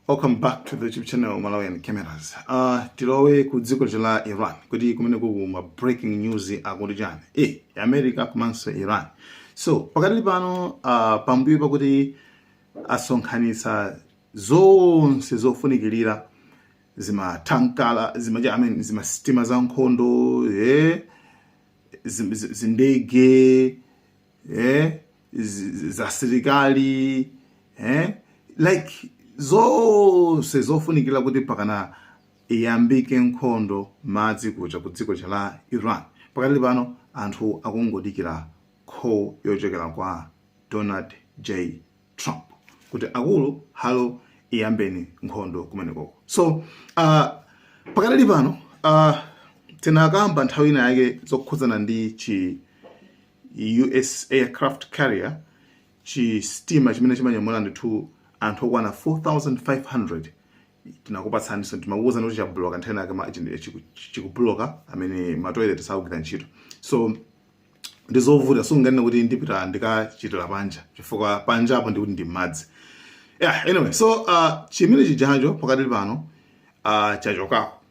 Welcome back to the YouTube channel Malawian Cameras. Tilowe ku dziko la Iran kuti kumene kuku ma breaking news akuti chani. America komanso Iran. So pakati pano pambuyo pakuti asonkhanitsa zonse zofunikirira, zimatankala, zima, I mean, zimasitima za nkhondo, zindege, za asilikali, like zonse zofunikira kuti pakana iyambike nkhondo madzi kuja ku dziko la Iran. Pakati pano anthu akungodikira call yochokera kwa Donald J Trump kuti, "Akulu, hello, iyambeni nkhondo kumenekoko." So pakatali pano tinakamba nthawi ina yake zokhudzana ndi chi US aircraft carrier, chi sitima chimene chimanyamula ndithu anthu okwana 4500. Tinakupatsaniso, timakuwuzani kuti chabloka nthawi yake, chikubloka amene matoilet sakugwira ntchito. So ndizovuta, sunganene kuti ndipita ndikachitira panja, chifukwa panjapo ndikuti ndi madzi. Yeah, anyway, so chimene chijacho pakati pano chachokako,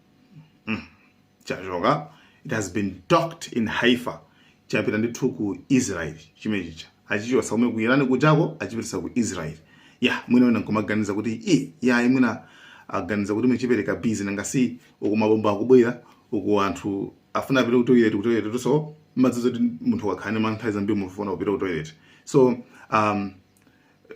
chachoka. It has been docked in Haifa. Chapita ndithu ku Israel. Chimene chicha achichosa kumene ku Iran kuchako, achipitisa ku Israel. Ya, mwina wina nkumaganiza kuti i ya mwina aganiza kuti muchipereka busy, nangasi uku mabomba akubwera, uku anthu afuna apite ku toilet, ku toilet. So madzizo kuti munthu wakhala ndi nthawi zambiri munthu ufuna kupita ku toilet, so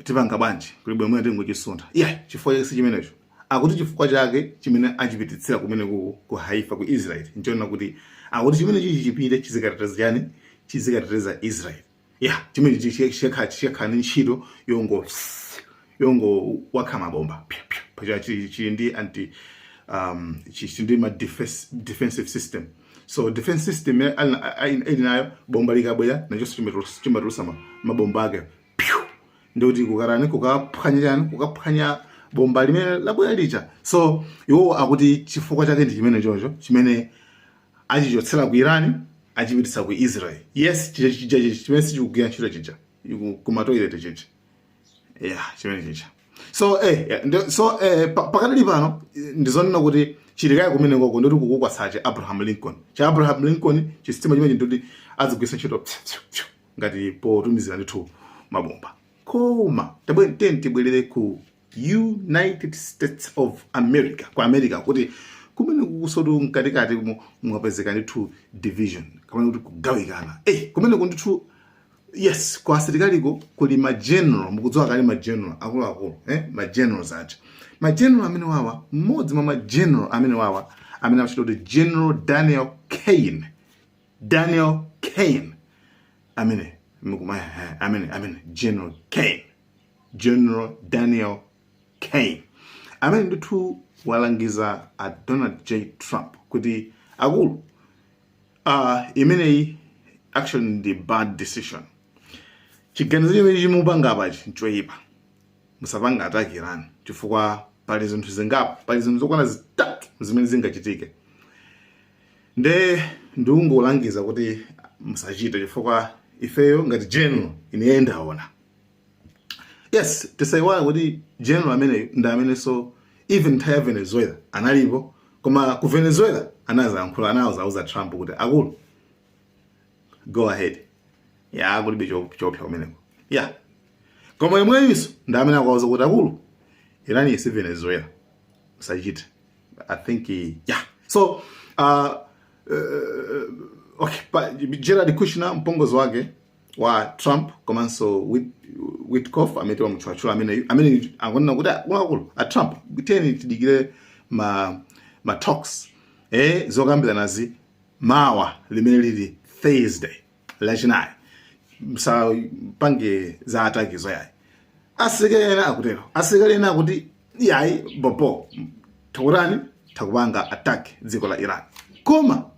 tipanga bwanji kuti bwe mwina tingochisuntha? Yeah, chifukwa chake si chimenecho. Akuti chifukwa chake chimene achipititsira kumene ku Haifa ku Israel nchonena kuti akuti chimene chichi chipite chizikateteza chani? Chizikateteza Israel. Yeah, chimene chikhala ndi ntchito yongo wakha mabomba pyu, pyu. Pacha chili ndi anti chili ndi ma defensive system. So defense system ali nayo, bomba likabwera nachonso chimatulusa mabomba ake, pyu, ndikuti kukarani, kukaphwanya chani, kukaphwanya bomba limene labwera lija. So iwo akuti chifukwa chake ndi chimene chocho chimene achichotsera ku Iran, achipitisa ku Israel. Yes, chija chija chimene sichikugwira ntchito chija kumatoilet chija, yeah, chimene chija. So yeah, so pakatali pano ndizonena kuti chilikayi kumene koko ndoti kukukwatsache Abraham Lincoln, cha Abraham Lincoln chisitima chimene ndoti azigwisa ntchito pyu, pyu, pyu, ngati potumizira ndithu mabomba. Koma tiyeni tibwerere ku United States of America, ku America, kuti kumene kukusotu mkatikati mwapezeka ndithu division, kamene kuti kugawikana. Kumene kundithu, yes, kwa asirikaliko kuli ma general. Mukudziwa kale ma general akuluakulu, ma generals aja, ma general amene wawa, mmodzi mwa ma general amene wawa amene amachita kuti General Daniel Kane, Daniel Kane amene amene General Kane, General Daniel Kane amene ndithu walangiza a Donald J Trump kuti, "Akulu, imeneyi actually ndi bad decision. Chiganizo chimene chimupanga apachi nchoyipa. Musapanga attack Iran, chifukwa pali zinthu zingapo, pali zinthu zokwana zitatu zimene zingachitike. Nde ndikungolangiza kuti musachite, chifukwa ifeyo ngati general ine ndaona." Yes, tisayiwale kuti general amene ndi amenenso even nthawi ya Venezuela analipo, koma ku Venezuela anazayankhula, anawuzauza Trump kuti, "Akulu, go ahead, ya, kulibe chopsa kumeneko." Ya, koma imweyinso ndi amene akuwauza kuti, "Akulu, Iran si Venezuela, musachite." I think, yeah, so okay, pa, Jared Kushner, mpongozi wake wa Trump, komanso Witkoff amene wamutchulachula, amene akunena kuti, "Akuluakulu a Trump, tiyeni tidikire ma talks, zokambiranazi mawa limene lili Thursday, Lachinayi, musapange za attack zoyayi." Asilikali ena akutero, asilikali ena akuti, "Yayi, bobo, takutani, takupanga attack dziko la Iran." Koma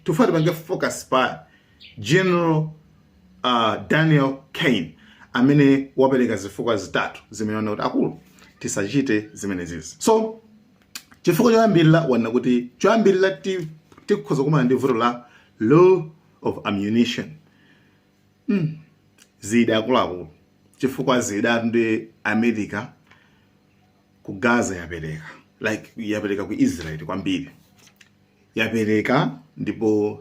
tifuna tipange focus pa General Daniel Kane amene wapereka zifukwa zitatu zimene wana kuti, "Akulu, tisachite zimenezizi." So chifukwa choyambirira wanena kuti, choyambirira, tikhoza kumana ndi vuto la low of ammunition, zida akuluakulu, chifukwa zida ndi America Ku Gaza yapereka, like yapereka ku Israel kwambiri, yapereka, ndipo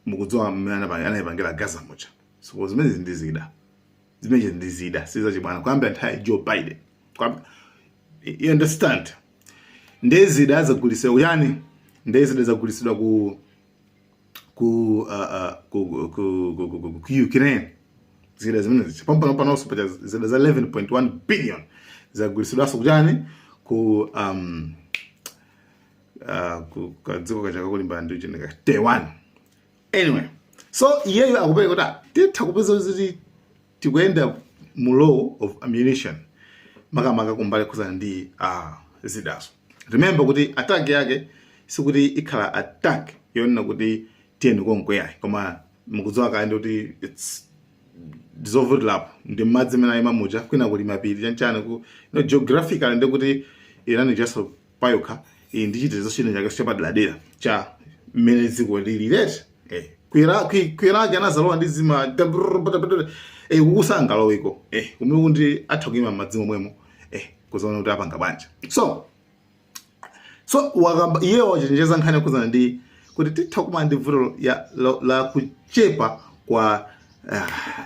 mukudziwa mmene anayipangira Gaza muja. So zimene ndi zida, zimene ndi zida sizachibwana, kuyambira nthawi ya Joe Biden. You understand? Ndiye zida zagulitsidwa kuyani? Ndiye zida zagulitsidwa ku ku, ku, ku, ku, ku, ku Ukraine. Zida zimene zicha pampano panonso pacha, zida za 11.1 billion zagulitsidwanso kuchani? Ku kadziko kacha kakulimbana ndi chineka, Taiwan. Anyway, so iyeyo akupereka kuti titha kupeza kuti tikuyenda mu low of ammunition, makamaka kumbali khuzana ndi zidazo. Remember kuti attack yake sikuti ikhala attack yonena kuti tiyeni konko, yayi, koma mukudziwa kale kuti it's zovutirapo ndi madzi amene ayima muja, kwina kuli mapiri, chanchani ku geographically ndikuti Iran chaso payokha iyi ndi chitetezo china chake chapaderadera cha mmene dziko lili leti. Ku Iraq anazalowa ndi zima kukusangaloweko kumene kuti atha kuyima m'madzi momwemo kuzaona kuti apanga bwanji. So wakamba, iye wachenjeza nkhani yokhuzana ndi kuti titha kumana ndi vuto la kuchepa kwa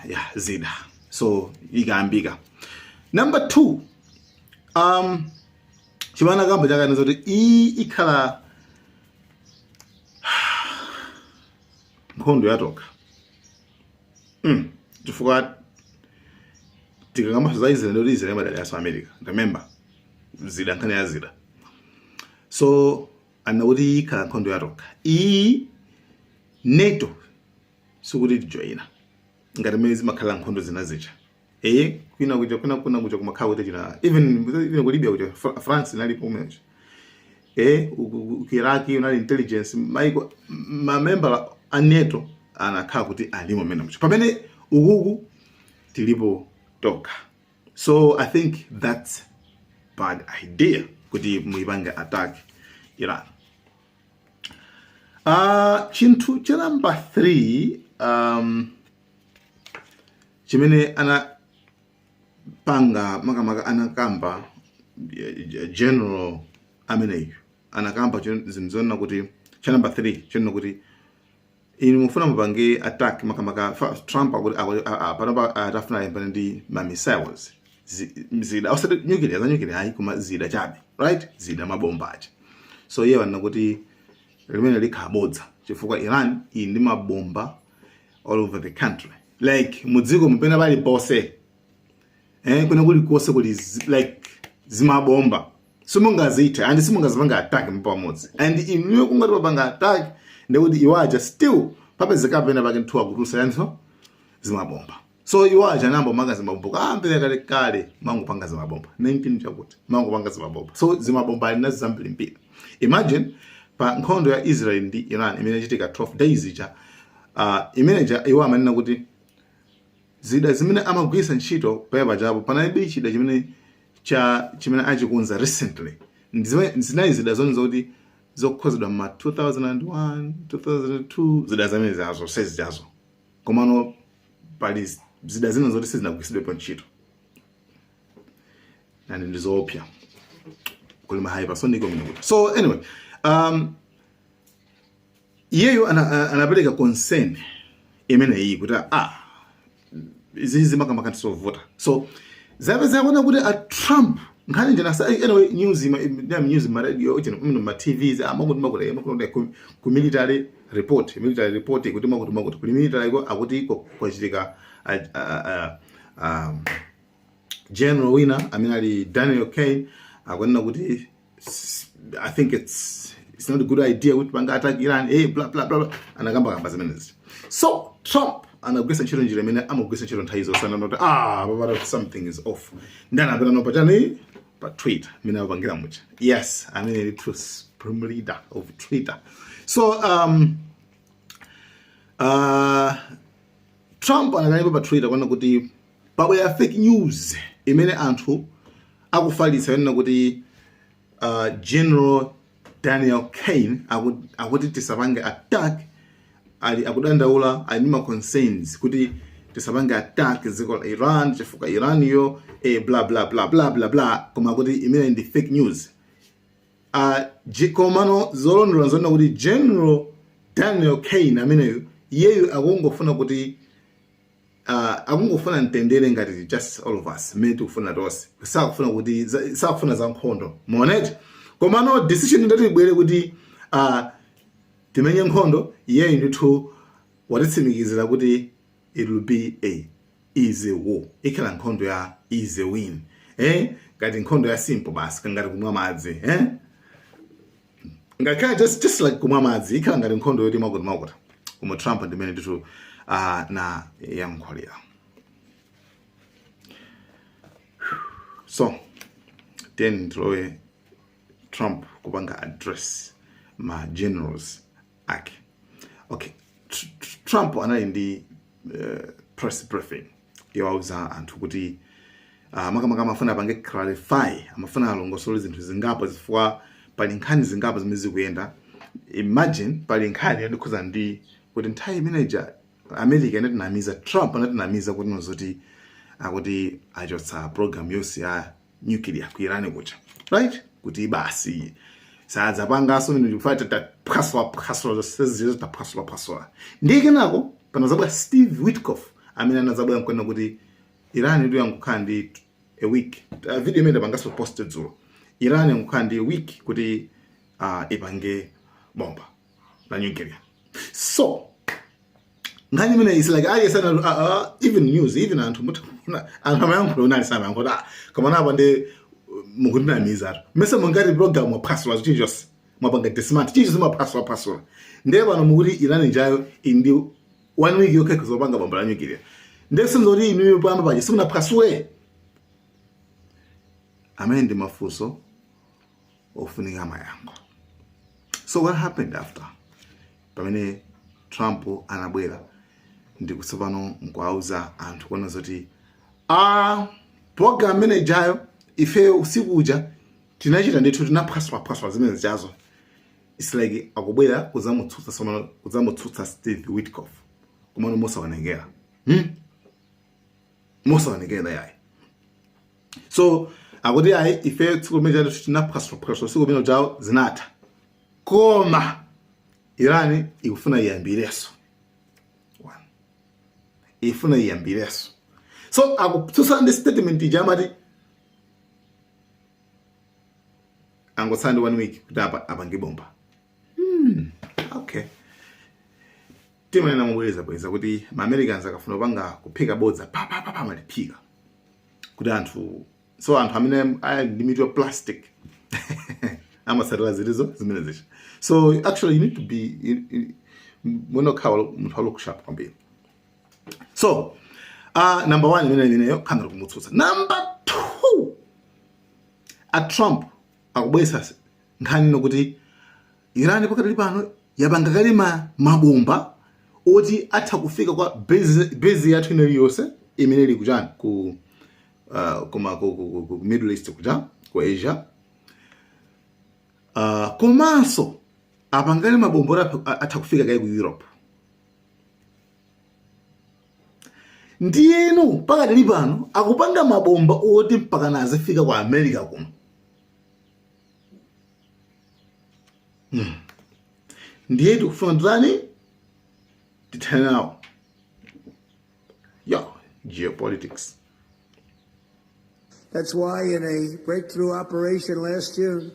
ya zida. So ikayambika. Number two, chimene akamba chakaniza kuti iyi ikhala nkhondo yatokha, chifukwa tikakamba za Israel, ndoti Israel imadaliranso America. Remember, zida, nkhani ya zida. So anakuti ikhala nkhondo yatokha iyi. NATO sikuti tijoyina ngati mmene zimakhala nkhondo zina zija. Kwina kuja, kwina kuja kumakhala kuti china, even ku Libya kuja, France inalipo kumenecho. Ku Iraq unali intelligence, maiko mamembala a NATO anakhala kuti alimo mmene mucho, pamene ukuku tilipo tokha. So I think that's bad idea kuti muipange attack Iran. Chinthu cha number 3 chimene anapanga, makamaka anakamba general ameneyu, anakamba zinthu zonena kuti, cha number 3 chonena kuti inu mufuna mupange attack, makamaka Trump akuti panopa atafuna ayambane ndi ma missiles, zida, osati nuclear, za nuclear ayi, koma zida chabe, right? Zida, mabomba aja. So iye wanena kuti limene likhala bodza, chifukwa Iran ili ndi mabomba all over the country, like mudziko mupena paliponse, kuna kulikonse kuli like zimabomba. Simungazithe and simungazipanga attack pamodzi, and inuyo kungati papanga attack, ndekuti iwaja still papezeka pena pake nthu akutulutsa yanso zimabomba. So iwaja namba manga zimabomba kambere kale kale, mangopanga zimabomba 19 chakuti mangopanga zimabomba. So zimabomba ali nazo zambirimbiri. Imagine pa nkhondo ya Israel ndi Iran imene ichitika 12 days ija, imeneja iwo amanena kuti zida zimene amagwiritsa ntchito paya chapo, panalibe chida chimene cha chimene achikonza recently. Zinali zida zone zoti zokhozedwa ma 2001, 2002, zida zamene zazo sezichazo. Komano pali zida zina zoti sizinagwiritsidwepo ntchito and ndizoopsa, kuli ma hypersonic omene kuti. So anyway, iyeyo anapereka concern imeneyi kuti izi zimakamaka ndizovuta. So zapeza kuona kuti a Trump nkhani njena sa. Anyway, news ima news, ma radio chino, ma TVs amakuti makuti ku military report, military report kuti makuti kuli military ko akuti iko kwachitika general wina amene ali Daniel Kane akunena kuti I think it's not a good idea kuti panga attack Iran, blah blah blah blah. Anakamba kamba zimenezi. So Trump anagwisa ntchito njira imene amagwisa ntchito nthawi zonse, ananoti papata something is off, ndi anapita no pachani, pa Twitter imene apangira mucha. Yes, amene ali true supreme leader of Twitter. So Trump anakalemba pa Twitter kuona kuti pabwera fake news imene anthu akufalitsa yonena kuti General Daniel Kane akuti tisapange attack, ali akudandaula, ali ndi ma concerns kuti Tisapange attack dziko la Iran chifukwa Iran yo bla bla bla bla bla bla, koma kuti imene ndi fake news. Komano zolondola nzonena kuti General Daniel Caine ameneyu iyeyu akungofuna kuti akungofuna mtendere ngati just all of us mmene tikufuna tonse, sakufuna kuti sakufuna za nkhondo, muonete. Komano decision ndati ibwere kuti timenye nkhondo, iyeyu ndithu watitsimikizira kuti it will be a easy war, ikhala nkhondo ya easy win, ngati nkhondo ya simple basi, ngati kumwa madzi, ngakhale just like kumwa madzi, ikhala ngati nkhondo yoti mwakuti mwakuti. Koma Trump ndimene ndithu na yankhulira. So then tilowe Trump kupanga address ma generals ake. Okay, Trump anali ndi press briefing yowauza anthu kuti makamaka amafuna apange clarify, amafuna alongosole zinthu zingapo zifukwa pali nkhani zingapo zimene zikuyenda. Imagine pali nkhani yokhuza ndi kuti nthawi imeneja America inatinamiza, Trump anatinamiza kuti nozoti akuti achotsa program yonse ya nuclear ku Iran kuja, right? Kuti basi sadzapanganso mino chifukwa taphwasula phwasula zonse zija, taphwasula phwasula. Ndiye kenako panazabwera Steve Witkoff amene anazabwera nkunena kuti Iran ndi yangokhala ndi a week. Video imene ndapanganso post dzulo, Iran yangokhala ndi a week kuti ipange bomba la nuclear. So nkhani imene is like aliyense even news, even anthu mutha anthu amayankhula unali samayankhula, koma napo ndi mukutinamizatu, mese mungati program mwaphwasula chilichonse, mwapanga dismantle chilichonse, mwaphwasula phwasula, ndiye pano mukuti Iran ijayo ili ndi one week yokha kuzopanga bomba la nuclear, ndiye sinzoti inuyo pamba paja simunaphwasule. Amene ndi mafunso ofunika mayankho. So what happened after pamene Trump anabwera ndi kutsopano nkuauza anthu kuona zoti a program imene ijayo ife usiku uja tinachita ndithu, tinaphwasulaphwasula zimene zijazo. It's like akubwera kudzamutsutsa tsopano, kudzamutsutsa Steve Witkoff, komano mosaonekera, Mosaonekera yayi. So akuti ayi, ife tsiku limene ndithu tinaphwasulaphwasula tsiku limene jawo zinatha, koma Iran ikufuna iyambireso. One. Ifuna iyambireso. So akutsutsa ndi statement ija amati angotsala ndi one week kuti apange bomba. Okay, timanena mobwereza bwereza kuti ma Americans akafuna kupanga kuphika bodza pa pa pa pa amaliphika kuti anthu, so anthu amene ali ndi mitu ya plastic amatsatira zilizo zimene zicha. So actually you need to be munokhala munthu wa look sharp kwambiri. So number one imene imeneyo khanga kumutsutsa. Number two, a Trump akubweretsa nkhani ino kuti Iran pakatali pano yapanga kale mabomba oti atha kufika kwa base yathu ina iliyonse imene ili kuchani ku koma ku Middle East kuja, ku Asia, komanso apanga kale mabomba oti atha kufika kaye ku Europe. Ndiyeno pakatali pano akupanga mabomba oti mpakana azifika ku America kuno. Ndiye tikufuna titani? Tithane nawo. Yo, geopolitics. That's why in a breakthrough operation last June,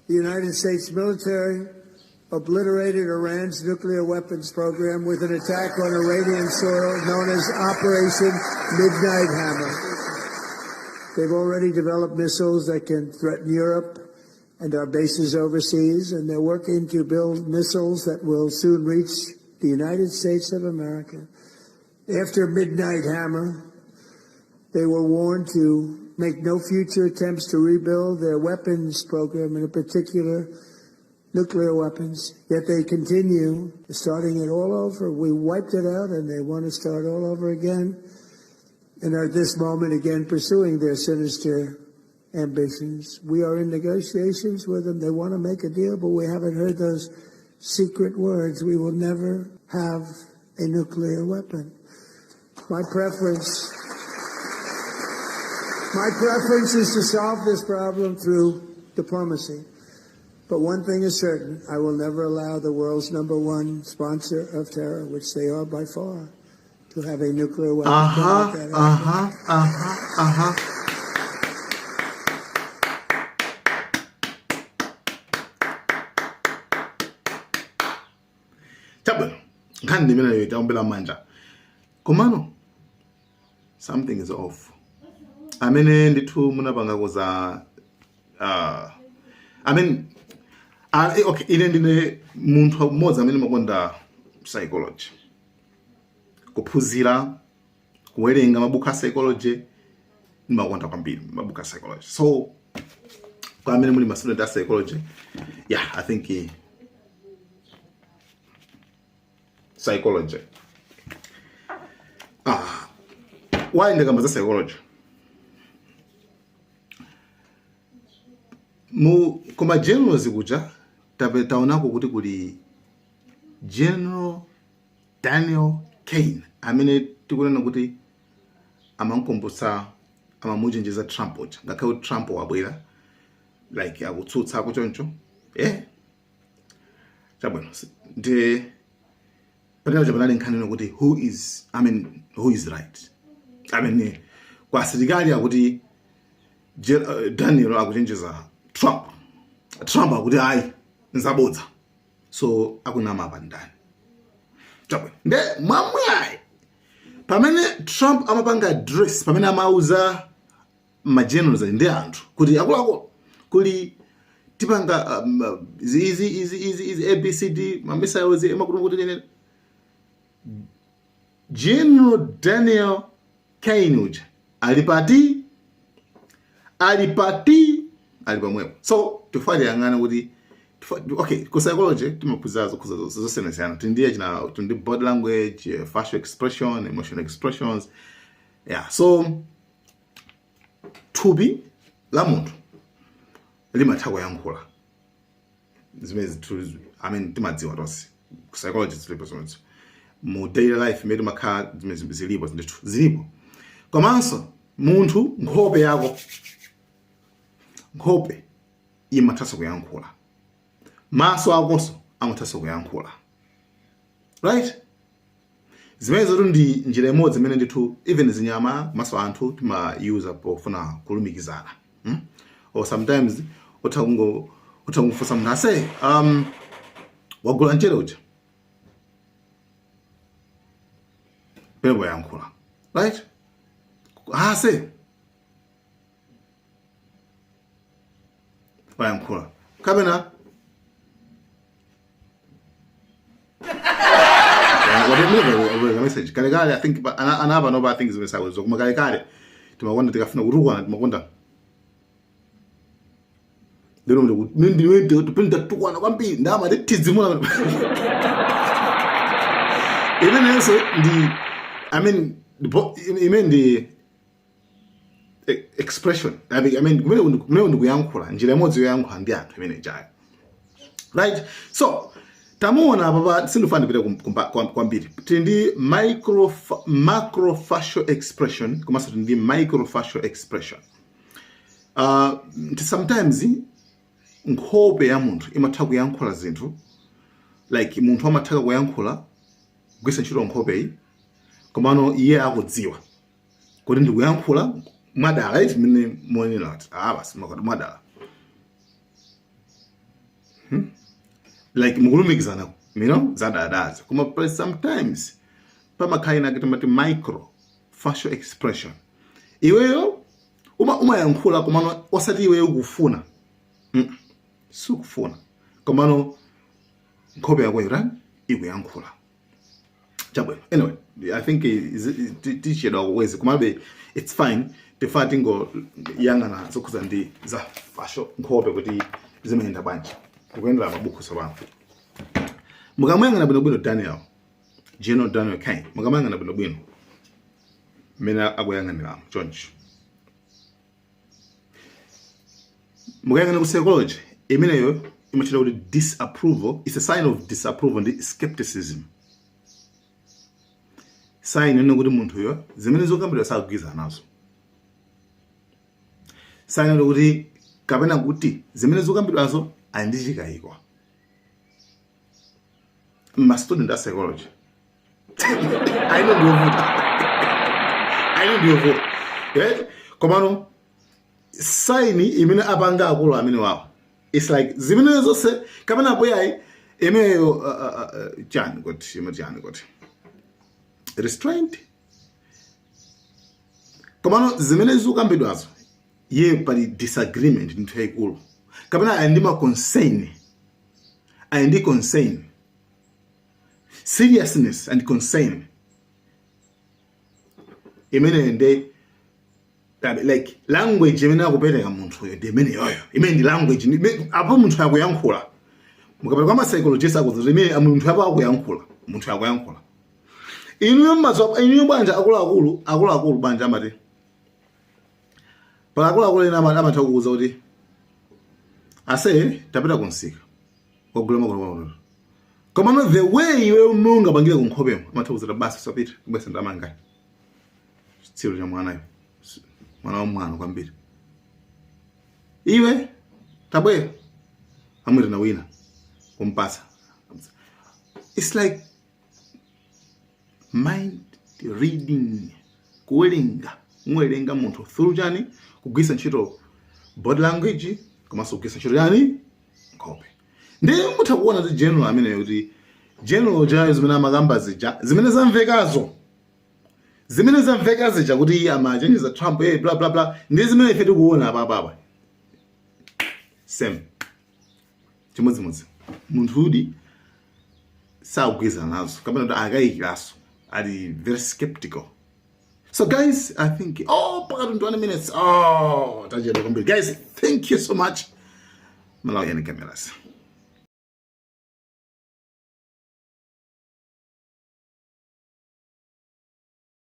the United States military obliterated Iran's nuclear weapons program with an attack on Iranian soil known as Operation Midnight Hammer. They've already developed missiles that can threaten Europe and our bases overseas, and they're working to build missiles that will soon reach the United States of America. After Midnight Hammer, they were warned to make no future attempts to rebuild their weapons program, and in particular, nuclear weapons. Yet they continue starting it all over. We wiped it out, and they want to start all over again, and are at this moment again pursuing their sinister ambitions. We are in negotiations with them. They want to make a deal, but we haven't heard those secret words. We will never have a nuclear weapon. My preference is to solve this problem through diplomacy. But one thing is certain, I will never allow the world's number one sponsor of terror, which they are by far, to have a nuclear weapon. Don't let that happen. Aha. Chabwino, nkhani ndi imeneyo, taombera manja. Komano something is off. Amene ndithu munapangako za I mean, okay, ine ndine munthu mmodzi amene makonda psychology, kuphunzira, kuwerenga mabuku a psychology. Ndimakonda kwambiri mabuku a psychology. So kwa amene muli ma student a psychology, yeah, I think psychology, why ndikamba za psychology mu koma generals kuja taonako kuti kuli General Daniel Kane amene tikunena kuti amankumbutsa, amamuchenjeza Trump uja, ngakhale kuti Trump wabwera like akutsutsa kuchoncho. Chabwino, ndi panali panali nkhani kuti who is, I mean, who is right? I mean, kwa asilikali akuti Daniel akuchenjeza Trump, Trump akuti ayi, nzabodza. So akunama apa ndani? Chabwino, nde mwamwayi pamene Trump amapanga address, pamene amauza ma generals ndi anthu kuti akuluakulu, kuli tipanga izi izi izi izi izi ABCD, ma missiles emakuti kuti nene, General Daniel Kane uja ali pati? Ali pati? Ali pamwepo. So tifuna tiyang'ane kuti okay, ku psychology timaphunzira zokhuza zosiyanasiyana. Tindiye china tindi body language, facial expression, emotional expressions, yeah. So thupi la munthu limatha kuyankhula zimene zithu, I mean, timadziwa tonse ku psychology zilipo zimenezo. Mu daily life imene timakhala, zimene zilipo ndithu, zilipo. Komanso munthu, nkhope yako, nkhope imathanso kuyankhula, maso akonso amathanso kuyankhula, right? Zimenezo ndi njira imodzi imene ndithu even zinyama maso anthu timayuza pofuna kulumikizana, Or sometimes utha kungofunsa munthu ase, wagula mchere uja? Pepo yankhula, right? Ase wayankhula kapena wapeleka message. Kalekale, I think anapa nopa, I think zimene sakuziwa, koma kalekale timakonda tikafuna kutukwana, timakonda lero ndipinda tukwana kwambiri, ndama tizimula imenenso ndi, I mean, imene ndi expression. I mean, kumene ndikuyankhula, njira imodzi yoyankhula ndi anthu imene ijayo, right? So tamuona apa pa sindifuna ndipite kwambiri. Tili ndi micro, macro facial expression, komanso tili ndi micro facial expression. Sometimes nkhope ya munthu imatha kuyankhula zinthu, like munthu amatha kuyankhula kugwiritsa ntchito nkhopeyi, komano iye akudziwa kuti ndikuyankhula mwadala, iti mmene monena kuti ah, basi mwadala, Like mukulumikizana, zadadaza. Koma but sometimes pamakhala ina timati micro facial expression. Iweyo umayankhula komano osati iweyo ukufuna, Sikufuna, komano nkhope yako irani ikuyankhula. Chabwino, anyway, I think tichedwa kuwezi, komabe it's fine. Tifa tingoyang'ana zokhuza ndi za facial, nkhope kuti zimayenda bwanji. Tikuyendera mabuku tsopano. Mukamuyang'ana bwinobwino Daniel, General Daniel Kane, mukamuyang'ana bwinobwino mmene akuyang'aniramo chonchi, mukayang'ana ku psychology imeneyo imachita kuti disapproval. It's a sign of disapproval ndi skepticism. Sign ine kuti munthuyo zimene zokambidwa sakugwirizana nazo. Sign ine kuti kapena kuti zimene zokambidwazo ali ndi chikayiko. Ma student a psychology, I know ndiyovuta, I know ndiyovuta, right? Komano sign imene apanga akulu amene wawo, it's like zimene zonse kapena apo yayi imeneyo chani kuti imene chani kuti restraint. Komano zimene zikukambidwazo ye pali disagreement ndithu yayikulu, kapena ali ndi ma concern, ali ndi concern, seriousness and concern imene ndi like language imene akupereka munthuyo ndi imene yoyo imene ndi language apo munthu akuyankhula. Mukapita kwa ma psychologist akuti imene munthu apo akuyankhula, munthu akuyankhula. Inuyo mmadziwa inuyo bwanja akuluakulu, akuluakulu bwanja amati pala akuluakulu ena amatha kukuuza kuti, "Ase, tapita kunsika wagula makolo." Komano the way iwe ungapangire kunkhopemo, amatha kuuza, "Basi, usapita kubwesa ndamangani chitsiru cha mwanayo, mwana wa mwana kwambiri iwe, tabwera." Amwitana wina kumpasa. It's like mind reading, kuwerenga, muwerenga munthu through chani? Kugwiritsa ntchito body language komanso kugwiritsa ntchito chani? Nkhope. Ndi mutha kuona kuti general ameneyo, kuti general jayo zimene amakamba zija, zimene zamvekazo, zimene zamveka zija kuti iye amachenjeza Trump, bla bla bla, ndi zimene ife tikuona apapapa, same, chimodzimodzi. Munthudi sakugwirizana nazo kapena kuti akayikiranso, ali very skeptical. So guys, I think, oh, paka 21 minutes. Oh, tachedwa kwambiri. Guys, thank you so much. Malawi Cameras.